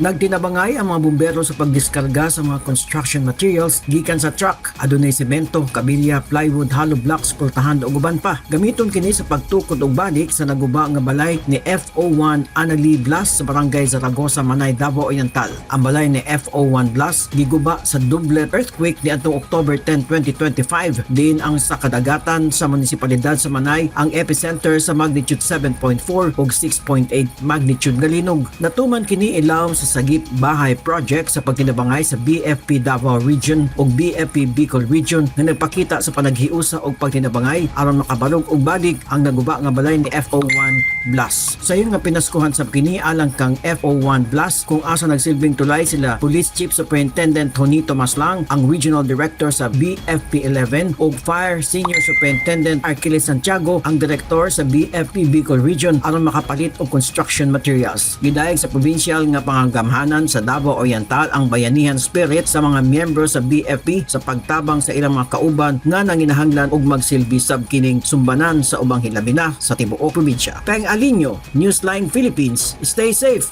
Nagtinabangay ang mga bumbero sa pagdiskarga sa mga construction materials gikan sa truck. Adunay semento, kabilya, plywood, hollow blocks, pultahan ug uban pa. Gamiton kini sa pagtukod og balik sa naguba nga balay ni FO1 Annalie Blas sa Barangay Zaragoza, Manay, Davao Oriental. Ang balay ni FO1 Blas giguba sa doble earthquake niadtong October 10, 2025. Diin ang sa kadagatan sa munisipalidad sa Manay ang epicenter sa magnitude 7.4 ug 6.8 magnitude nga linog. Natuman kini ilawom sa Sagip Bahay Project sa pagtinabangay sa BFP Davao Region ug BFP Bicol Region nga nagpakita sa panaghiusa og pagtinabangay aron makabarog og balik ang naguba nga balay ni FO1 Blas. Sayon nga pinaskuhan sa kini alang kang FO1 Blas, kung asa nagsilbing tulay sila Police Chief Superintendent Jonito Maslang, ang Regional Director sa BFP 11, ug Fire Senior Superintendent Arquiles Santiago, ang Director sa BFP Bicol Region, aron makapalit og construction materials. Gidayeg sa provincial nga pangagamhanan sa Davao Oriental ang bayanihan spirit sa mga miyembro sa BFP sa pagtabang sa ilang mga kauban nga nanginahanglan og magsilbi sab kining sumbanan sa ubang hilabina sa tibuok probinsya. Peng Alinio, Newsline Philippines. Stay safe.